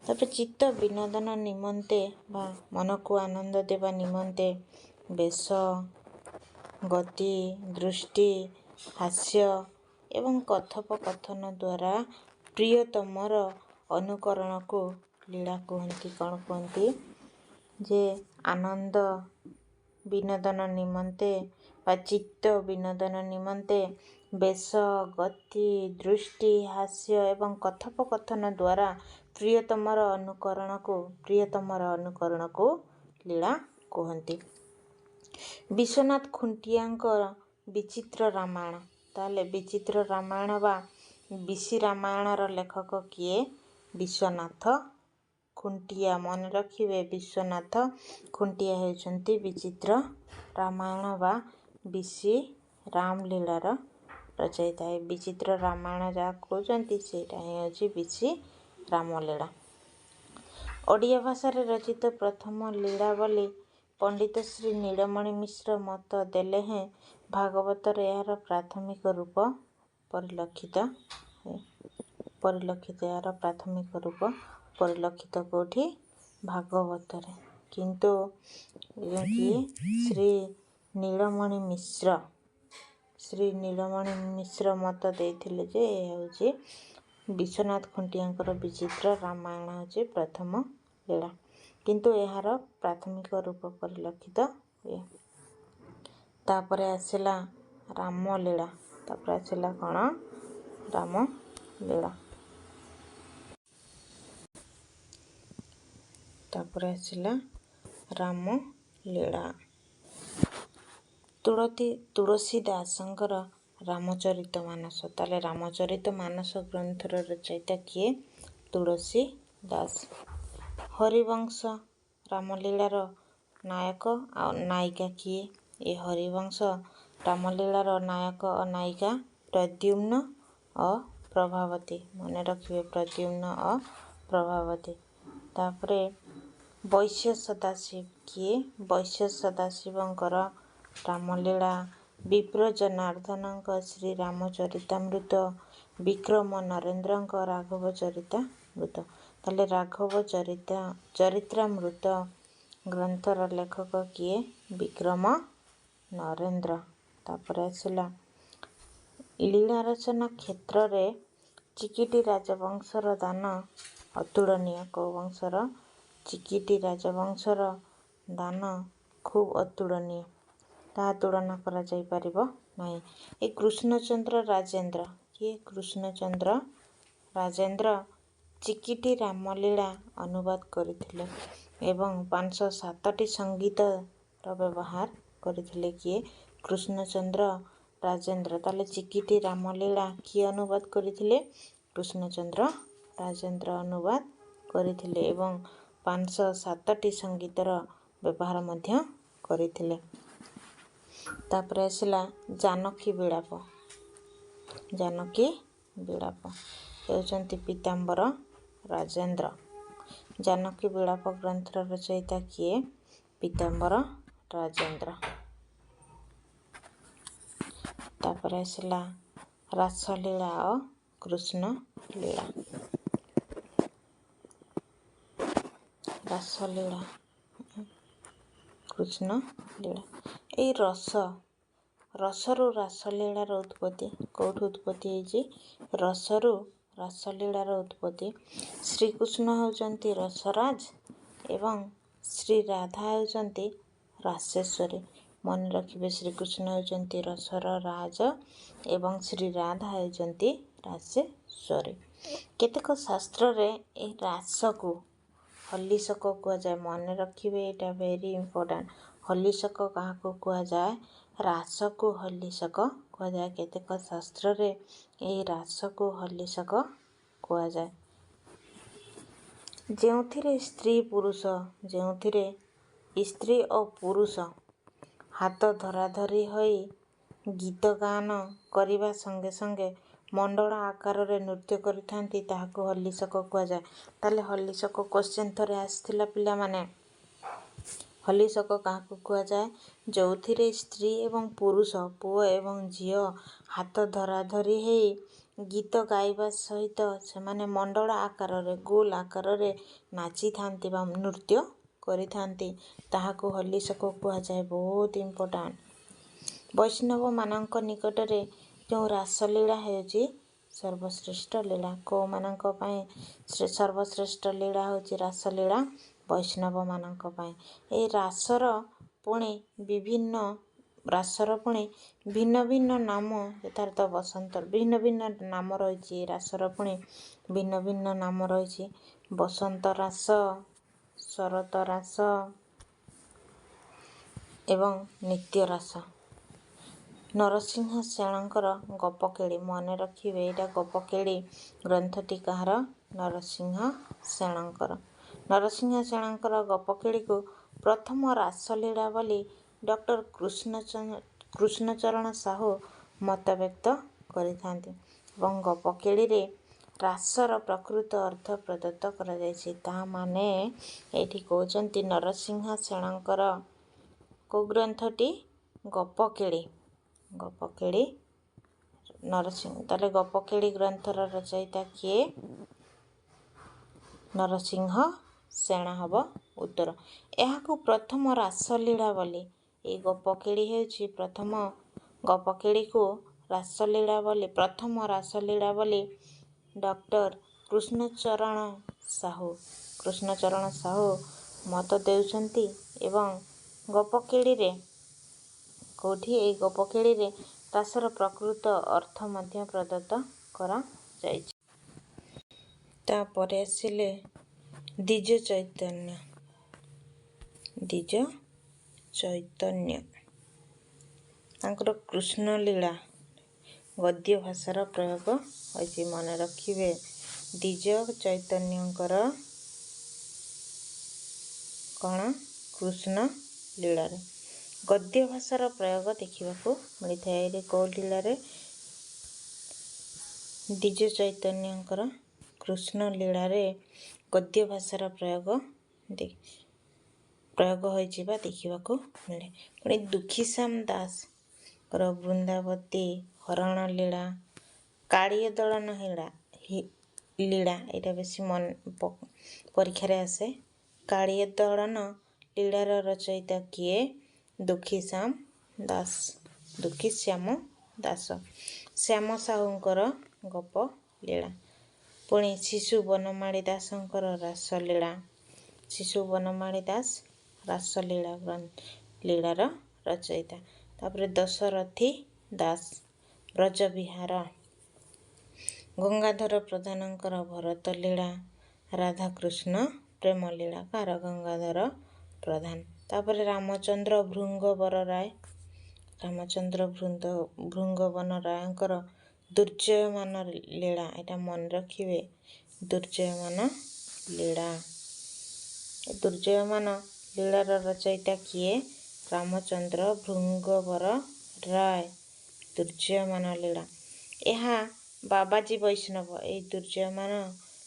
ତାପରେ ଚିତ୍ତ ବିନୋଦନ ନିମନ୍ତେ ବା ମନକୁ ଆନନ୍ଦ ଦେବା ନିମନ୍ତେ ବେଶ, ଗତି, ଦୃଷ୍ଟି, ହାସ୍ୟ ଏବଂ କଥୋପକଥନ ଦ୍ୱାରା ପ୍ରିୟତମର ଅନୁକରଣକୁ ଲୀଳା କୁହନ୍ତି। କ'ଣ କୁହନ୍ତି? ଯେ ଆନନ୍ଦ ବିନୋଦନ ନିମନ୍ତେ ବା ଚିତ୍ତ ବିନୋଦନ ନିମନ୍ତେ ବେଶ, ଗତି, ଦୃଷ୍ଟି, ହାସ୍ୟ ଏବଂ କଥୋପକଥନ ଦ୍ୱାରା ପ୍ରିୟତମର ଅନୁକରଣକୁ ଲୀଳା କୁହନ୍ତି। ବିଶ୍ୱନାଥ ଖୁଣ୍ଟିଆଙ୍କ ବିଚିତ୍ର ରାମାୟଣ। ତାହେଲେ ବିଚିତ୍ର ରାମାୟଣ ବା ବିଶି ରାମାୟଣର ଲେଖକ କିଏ? ବିଶ୍ୱନାଥ ଖୁଣ୍ଟିଆ। ମନେ ରଖିବେ, ବିଶ୍ୱନାଥ ଖୁଣ୍ଟିଆ ହେଉଛନ୍ତି ବିଚିତ୍ର ରାମାୟଣ ବା ବିଶି ରାମଲୀଳାର ରଚୟିତା। ଏ ବିଚିତ୍ର ରାମାୟଣ ଯାହା କହୁଛନ୍ତି, ସେଇଟା ହିଁ ହେଉଛି ବିଶି ରାମଲୀଳା। ଓଡ଼ିଆ ଭାଷାରେ ରଚିତ ପ୍ରଥମ ଲୀଳା ବୋଲି ପଣ୍ଡିତ ଶ୍ରୀ ନୀଳମଣି ମିଶ୍ର ମତ ଦେଲେ ହେଁ ଭାଗବତରେ ଏହାର ପ୍ରାଥମିକ ରୂପ ପରିଲକ୍ଷିତ ହୁଏ। ପରିଲକ୍ଷିତ, ଏହାର ପ୍ରାଥମିକ ରୂପ ପରିଲକ୍ଷିତ କେଉଁଠି? ଭାଗବତରେ। କିନ୍ତୁ କିଏ? ଶ୍ରୀ ନୀଳମଣି ମିଶ୍ର ମତ ଦେଇଥିଲେ ଯେ ଏ ହେଉଛି ବିଶ୍ୱନାଥ ଖୁଣ୍ଟିଆଙ୍କର ବିଚିତ୍ର ରାମାୟଣ ହେଉଛି ପ୍ରଥମ ଲୀଳା, କିନ୍ତୁ ଏହାର ପ୍ରାଥମିକ ରୂପ ପରିଲକ୍ଷିତ ହୁଏ। ତାପରେ ଆସିଲା ରାମଲୀଳା। ତାପରେ ଆସିଲା କ'ଣ? ରାମଲୀଳା। ତାପରେ ଆସିଲା ରାମଲୀଳା। ତୁଳସୀ ଦାସଙ୍କର ରାମଚରିତ ମାନସ। ତାହେଲେ ରାମଚରିତ ମାନସ ଗ୍ରନ୍ଥର ରଚୟିତା କିଏ? ତୁଳସୀ ଦାସ। ହରିବଂଶ ରାମଲୀଳାର ନାୟକ ଆଉ ନାୟିକା କିଏ? ଏ ହରିବଂଶ ରାମଲୀଳାର ନାୟକ ଓ ନାୟିକା ପ୍ରଦ୍ୟୁମ୍ନ ଓ ପ୍ରଭାବତୀ। ମନେ ରଖିବେ, ପ୍ରଦ୍ୟୁମ୍ନ ଓ ପ୍ରଭାବତୀ। ତାପରେ ବୈଶ୍ୟ ସଦାଶିବ କିଏ? ବୈଶ୍ୟ ସଦାଶିବଙ୍କର ରାମଲୀଳା, ବିପ୍ର ଜନାର୍ଦ୍ଦନଙ୍କ ଶ୍ରୀ ରାମଚରିତାମୃତ, ବିକ୍ରମ ନରେନ୍ଦ୍ରଙ୍କ ରାଘବ ଚରିତାମୃତ। ତାହେଲେ ରାଘବ ଚରିତ୍ରାମୃତ ଗ୍ରନ୍ଥର ଲେଖକ କିଏ? ବିକ୍ରମ ନରେନ୍ଦ୍ର। ତାପରେ ଆସିଲା ଲୀଳା ରଚନା କ୍ଷେତ୍ରରେ ଚିକିଟି ରାଜବଂଶର ଦାନ ଅତୁଳନୀୟ। କେଉଁ ବଂଶର? ଚିକିଟି ରାଜବଂଶର ଦାନ ଖୁବ୍ ଅତୁଳନୀୟ, ତାହା ତୁଳନା କରାଯାଇପାରିବ ନାହିଁ। ଏ କୃଷ୍ଣଚନ୍ଦ୍ର ରାଜେନ୍ଦ୍ର କିଏ? କୃଷ୍ଣଚନ୍ଦ୍ର ରାଜେନ୍ଦ୍ର ଚିକିଟି ରାମଲୀଳା ଅନୁବାଦ କରିଥିଲେ ଏବଂ 507ଟି ସଙ୍ଗୀତର ବ୍ୟବହାର କରିଥିଲେ। କିଏ? କୃଷ୍ଣଚନ୍ଦ୍ର ରାଜେନ୍ଦ୍ର। ତାହେଲେ ଚିକିଟି ରାମଲୀଳା କିଏ ଅନୁବାଦ କରିଥିଲେ? କୃଷ୍ଣଚନ୍ଦ୍ର ରାଜେନ୍ଦ୍ର ଅନୁବାଦ କରିଥିଲେ ଏବଂ 507ଟି ସଙ୍ଗୀତର ବ୍ୟବହାର ମଧ୍ୟ କରିଥିଲେ। ତାପରେ ଆସିଲା ଜାନକୀ ବିଳାପ। ଜାନକୀ ବିଳାପ ହେଉଛନ୍ତି ପୀତାମ୍ବର ରାଜେନ୍ଦ୍ର। ଜାନକୀ ବିଳାପ ଗ୍ରନ୍ଥର ରଚୟିତା କିଏ? ପୀତାମ୍ବର ରାଜେନ୍ଦ୍ର। ତାପରେ ଆସିଲା ରାସଲୀଳା ଓ କୃଷ୍ଣ ଲୀଳା। ରାସଲୀଳା, କୃଷ୍ଣ ଲୀଳା। ଏଇ ରସରୁ ରାସଲୀଳାର ଉତ୍ପତ୍ତି। କେଉଁଠୁ ଉତ୍ପତ୍ତି ହେଇଛି? ରସରୁ ରାସଲୀଳାର ଉତ୍ପତ୍ତି। ଶ୍ରୀକୃଷ୍ଣ ହେଉଛନ୍ତି ରସରାଜ ଏବଂ ଶ୍ରୀ ରାଧା ହେଉଛନ୍ତି ରାସେଶ୍ୱରୀ। ମନେ ରଖିବେ, ଶ୍ରୀକୃଷ୍ଣ ହେଉଛନ୍ତି ରସର ରାଜ ଏବଂ ଶ୍ରୀ ରାଧା ହେଉଛନ୍ତି ରାସେଶ୍ୱରୀ। କେତେକ ଶାସ୍ତ୍ରରେ ଏହି ରାସକୁ ହଲିଶକ କୁହାଯାଏ। ମନେ ରଖିବେ, ଏଇଟା ଭେରି ଇମ୍ପୋର୍ଟାଣ୍ଟ। ହଲିଶକ କାହାକୁ କୁହାଯାଏ? ରାସକୁ ହଲିଶକ କୁହାଯାଏ। କେତେକ ଶାସ୍ତ୍ରରେ ଏହି ରାସକୁ ହଲିଶକ କୁହାଯାଏ, ଯେଉଁଥିରେ ସ୍ତ୍ରୀ ଓ ପୁରୁଷ ହାତ ଧରାଧରି ହୋଇ ଗୀତ ଗାନ କରିବା ସଙ୍ଗେ ସଙ୍ଗେ ମଣ୍ଡଳ ଆକାରରେ ନୃତ୍ୟ କରିଥାନ୍ତି, ତାହାକୁ ହଲିଶକ କୁହାଯାଏ। ତାହେଲେ ହଲିଶକ କ୍ୱେଶ୍ଚନ୍ ଥରେ ଆସିଥିଲା ପିଲାମାନେ। ହଲିଶକ କାହାକୁ କୁହାଯାଏ? ଯେଉଁଥିରେ ସ୍ତ୍ରୀ ଏବଂ ପୁରୁଷ, ପୁଅ ଏବଂ ଝିଅ ହାତ ଧରାଧରି ହେଇ ଗୀତ ଗାଇବା ସହିତ ସେମାନେ ମଣ୍ଡଳ ଆକାରରେ, ଗୋଲ ଆକାରରେ ନାଚିଥାନ୍ତି ବା ନୃତ୍ୟ କରିଥାନ୍ତି, ତାହାକୁ ହଲିଶକ କୁହାଯାଏ। ବହୁତ ଇମ୍ପୋର୍ଟାଣ୍ଟ। ବୈଷ୍ଣବମାନଙ୍କ ନିକଟରେ ଯେଉଁ ରାସଲୀଳା ହେଉଛି ସର୍ବଶ୍ରେଷ୍ଠ ଲୀଳା? କେଉଁମାନଙ୍କ ପାଇଁ ସର୍ବଶ୍ରେଷ୍ଠ ଲୀଳା ହେଉଛି ରାସଲୀଳା? ବୈଷ୍ଣବମାନଙ୍କ ପାଇଁ। ଏଇ ରାସର ପୁଣି ବିଭିନ୍ନ, ରାସର ପୁଣି ଭିନ୍ନ ଭିନ୍ନ ନାମ, ଯଥାର୍ଥ ବସନ୍ତ, ଭିନ୍ନ ଭିନ୍ନ ନାମ ରହିଛି। ରାସର ପୁଣି ଭିନ୍ନ ଭିନ୍ନ ନାମ ରହିଛି, ବସନ୍ତ ରାସ, ଶରତ ରାସ ଏବଂ ନିତ୍ୟ ରାସ। ନରସିଂହ ସେଣଙ୍କର ଗପକେଳି, ମନେ ରଖିବେ ଏଇଟା। ଗପକେଳି ଗ୍ରନ୍ଥଟି କାହାର? ନରସିଂହ ସେଣଙ୍କର। ନରସିଂହ ସେଣଙ୍କର ଗପକେଳିକୁ ପ୍ରଥମ ରାସଲୀଳା ବୋଲି ଡକ୍ଟର କୃଷ୍ଣଚରଣ ସାହୁ ମତବ୍ୟକ୍ତ କରିଥାନ୍ତି ଏବଂ ଗପକେଳିରେ ରାସର ପ୍ରକୃତ ଅର୍ଥ ପ୍ରଦତ୍ତ କରାଯାଇଛି। ତା ମାନେ ଏଇଠି କହୁଛନ୍ତି ନରସିଂହ ସେଣଙ୍କର କେଉଁ ଗ୍ରନ୍ଥଟି? ଗପକେଳି। ଗପକେଳି ନରସିଂହ। ତାହେଲେ ଗପକେଳି ଗ୍ରନ୍ଥର ରଚୟିତା କିଏ? ନରସିଂହ ସେଣ ହେବ ଉତ୍ତର। ଏହାକୁ ପ୍ରଥମ ରାସଲୀଳା ବୋଲି, ଏଇ ଗପକେଳି ହେଉଛି ପ୍ରଥମ, ଗପକେଳିକୁ ରାସଲୀଳା ବୋଲି, ପ୍ରଥମ ରାସଲୀଳା ବୋଲି ଡକ୍ଟର କୃଷ୍ଣଚରଣ ସାହୁ, କୃଷ୍ଣଚରଣ ସାହୁ ମତ ଦେଉଛନ୍ତି। ଏବଂ ଗପକେଳିରେ କେଉଁଠି, ଏଇ ଗପକେଳିରେ ରାସର ପ୍ରକୃତ ଅର୍ଥ ମଧ୍ୟ ପ୍ରଦତ୍ତ କରାଯାଇଛି। ତାପରେ ଆସିଲେ ଦ୍ୱିଜ ଚୈତନ୍ୟ। ଦ୍ୱିଜ ଚୈତନ୍ୟ ତାଙ୍କର କୃଷ୍ଣଲୀଳା ଗଦ୍ୟ ଭାଷାର ପ୍ରୟୋଗ ହୋଇଛି। ମନେ ରଖିବେ, ଦ୍ୱିଜ ଚୈତନ୍ୟଙ୍କର କ'ଣ? କୃଷ୍ଣ ଲୀଳାରେ ଗଦ୍ୟ ଭାଷାର ପ୍ରୟୋଗ ଦେଖିବାକୁ ମିଳିଥାଏ। ଏଇଠି କେଉଁ ଲୀଳାରେ? ଦ୍ୱିଜ ଚୈତନ୍ୟଙ୍କର କୃଷ୍ଣ ଲୀଳାରେ ଗଦ୍ୟ ଭାଷାର ପ୍ରୟୋଗ ହୋଇଛି ବା ଦେଖିବାକୁ ମିଳେ। ପୁଣି ଦୁଃଖୀଶ୍ୟାମ ଦାସଙ୍କର ବୃନ୍ଦାବତୀ ହରଣ ଲୀଳା, କାଳୀୟ ଦଳନ ଲୀଳା, ଏଇଟା ବେଶୀ ମନ ପରୀକ୍ଷାରେ ଆସେ। କାଳୀୟ ଦଳନ ଲୀଳାର ରଚୟିତା କିଏ? ଦୁଃଖୀଶ୍ୟାମ ଦାସ। ଦୁଃଖୀଶ୍ୟାମ ଦାସ। ଶ୍ୟାମ ସାହୁଙ୍କର ଗପ ଲୀଳା। ପୁଣି ଶିଶୁ ବନମାଳୀ ଦାସଙ୍କର ରାସଲୀଳା। ଶିଶୁ ବନମାଳୀ ଦାସ ରାସଲୀଳା ଲୀଳାର ରଚୟିତା। ତାପରେ ଦଶରଥୀ ଦାସ ବ୍ରଜବିହାର, ଗଙ୍ଗାଧର ପ୍ରଧାନଙ୍କର ଭରତ ଲୀଳା, ରାଧାକୃଷ୍ଣ ପ୍ରେମ ଲୀଳା। କାହାର? ଗଙ୍ଗାଧର ପ୍ରଧାନ। ତାପରେ ରାମଚନ୍ଦ୍ର ଭୃଙ୍ଗବର ରାୟ, ରାମଚନ୍ଦ୍ର ଭୃଙ୍ଗବନ ରାୟଙ୍କର ଦୁର୍ଜୟମାନ ଲୀଳା। ଏଇଟା ମନେ ରଖିବେ, ଦୁର୍ଜୟମାନ ଲୀଳା। ଦୁର୍ଜୟମାନ ଲୀଳାର ରଚୟିତା କିଏ? ରାମଚନ୍ଦ୍ର ଭୃଙ୍ଗବର ରାୟ। ଦୁର୍ଜୟମାନ ଲୀଳା ଏହା ବାବାଜୀ ବୈଷ୍ଣବ। ଏଇ ଦୁର୍ଜୟମାନ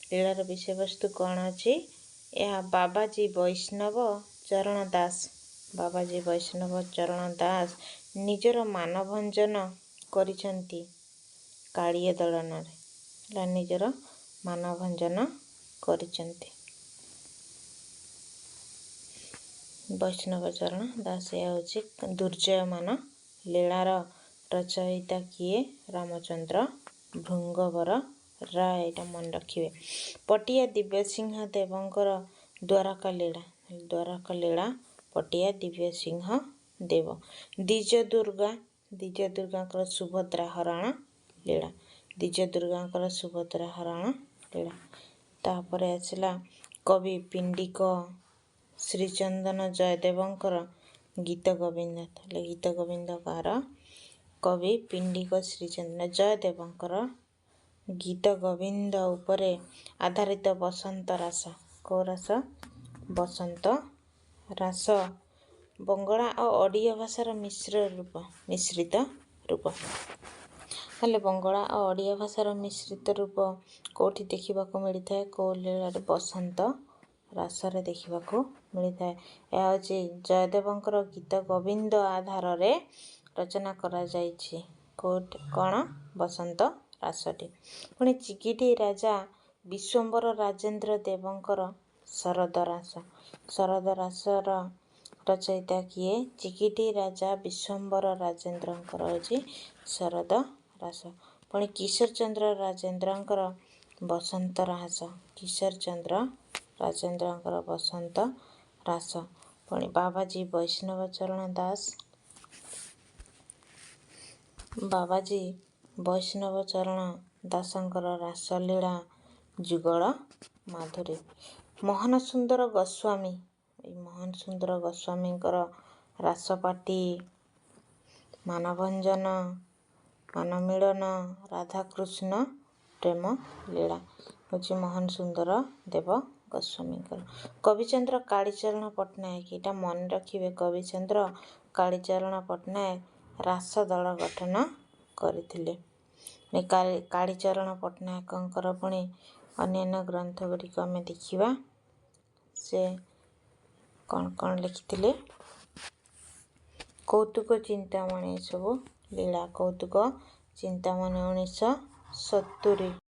ଲୀଳାର ବିଷୟବସ୍ତୁ କ'ଣ ଅଛି? ଏହା ବାବାଜୀ ବୈଷ୍ଣବ ଚରଣ ଦାସ, ବାବାଜୀ ବୈଷ୍ଣବ ଚରଣ ଦାସ ନିଜର ମାନଭଞ୍ଜନ କରିଛନ୍ତି କାଳିୟ ଦଳନରେ। ହେଲା, ନିଜର ମାନଭଞ୍ଜନ କରିଛନ୍ତି ବୈଷ୍ଣବ ଚରଣ ଦାସ। ଏହା ହେଉଛି ଦୁର୍ଜୟମାନ ଲୀଳାର ରଚୟିତା କିଏ? ରାମଚନ୍ଦ୍ର ଭୃଙ୍ଗବର ରାୟ। ଏଇଟା ମନେ ରଖିବେ। ପଟିଆ ଦିବ୍ୟସିଂହ ଦେବଙ୍କର ଦ୍ୱାରକା ଲୀଳା। ଦ୍ୱାରକା ଲୀଳା ପଟିଆ ଦିବ୍ୟସିଂହ ଦେବ। ଦ୍ୱିଜ ଦୁର୍ଗା, ଦ୍ୱିଜ ଦୁର୍ଗାଙ୍କର ସୁଭଦ୍ରା ହରଣ ଲୀଳା। ଦ୍ୱିଜ ଦୁର୍ଗାଙ୍କର ସୁଭଦ୍ରା ହରଣ ଲୀଳା। ତାପରେ ଆସିଲା କବି ପିଣ୍ଡିକ ଶ୍ରୀଚନ୍ଦନ ଜୟଦେବଙ୍କର ଗୀତ ଗୋବିନ୍ଦ। ତାହେଲେ ଗୀତ ଗୋବିନ୍ଦ କାହାର? କବି ପିଣ୍ଡିକ ଶ୍ରୀଚନ୍ଦନ ଜୟଦେବଙ୍କର ଗୀତ ଗୋବିନ୍ଦ ଉପରେ ଆଧାରିତ ବସନ୍ତ ରାସ। କେଉଁ ରାସ? ବସନ୍ତ ରାସ। ବଙ୍ଗଳା ଓ ଓଡ଼ିଆ ଭାଷାର ମିଶ୍ର ରୂପ, ମିଶ୍ରିତ ରୂପ। ହେଲେ ବଙ୍ଗଳା ଓ ଓଡ଼ିଆ ଭାଷାର ମିଶ୍ରିତ ରୂପ କେଉଁଠି ଦେଖିବାକୁ ମିଳିଥାଏ? କେଉଁ ଲୀଳାରେ? ବସନ୍ତ ରାସରେ ଦେଖିବାକୁ ମିଳିଥାଏ। ଏହା ହେଉଛି ଜୟଦେବଙ୍କର ଗୀତ ଗୋବିନ୍ଦ ଆଧାରରେ ରଚନା କରାଯାଇଛି। କେଉଁଠି କ'ଣ? ବସନ୍ତ ରାସଟି। ପୁଣି ଚିକିଟି ରାଜା ବିଶ୍ୱମ୍ବର ରାଜେନ୍ଦ୍ର ଦେବଙ୍କର ଶରଦ ରାସ। ଶରଦ ରାସର ରଚୟିତା କିଏ? ଚିକିଟି ରାଜା ବିଶ୍ୱମ୍ବର ରାଜେନ୍ଦ୍ରଙ୍କର ହେଉଛି ଶରଦ ରାସ। ପୁଣି କିଶୋର ଚନ୍ଦ୍ର ରାଜେନ୍ଦ୍ରଙ୍କର ବସନ୍ତ ରାସ। କିଶୋର ଚନ୍ଦ୍ର ରାଜେନ୍ଦ୍ରଙ୍କର ବସନ୍ତ ରାସ। ପୁଣି ବାବାଜୀ ବୈଷ୍ଣବ ଚରଣ ଦାସ, ବାବାଜୀ ବୈଷ୍ଣବ ଚରଣ ଦାସଙ୍କର ରାସଲୀଳା ଯୁଗଳ ମାଧୁରୀ। ମୋହନ ସୁନ୍ଦର ଗୋସ୍ୱାମୀ, ଏଇ ମୋହନ ସୁନ୍ଦର ଗୋସ୍ୱାମୀଙ୍କର ରାସପାଟି, ମାନଭଞ୍ଜନ, ମାନମିଳନ, ରାଧାକୃଷ୍ଣ ପ୍ରେମ ଲୀଳା ହେଉଛି ମୋହନ ସୁନ୍ଦର ଦେବ ଗୋସ୍ୱାମୀଙ୍କର। କବିଚନ୍ଦ୍ର କାଳୀଚରଣ ପଟ୍ଟନାୟକ, ଏଇଟା ମନେ ରଖିବେ, କବିଚନ୍ଦ୍ର କାଳୀଚରଣ ପଟ୍ଟନାୟକ ରାସ ଦଳ ଗଠନ କରିଥିଲେ। କାଳୀଚରଣ ପଟ୍ଟନାୟକଙ୍କର ପୁଣି ଅନ୍ୟାନ୍ୟ ଗ୍ରନ୍ଥ ଗୁଡ଼ିକ ଆମେ ଦେଖିବା, ସେ କ'ଣ କ'ଣ ଲେଖିଥିଲେ। କୌତୁକ ଚିନ୍ତାମଣି, ଏସବୁ ଲୀଳା, କୌତୁକ ଚିନ୍ତାମଣି 1970।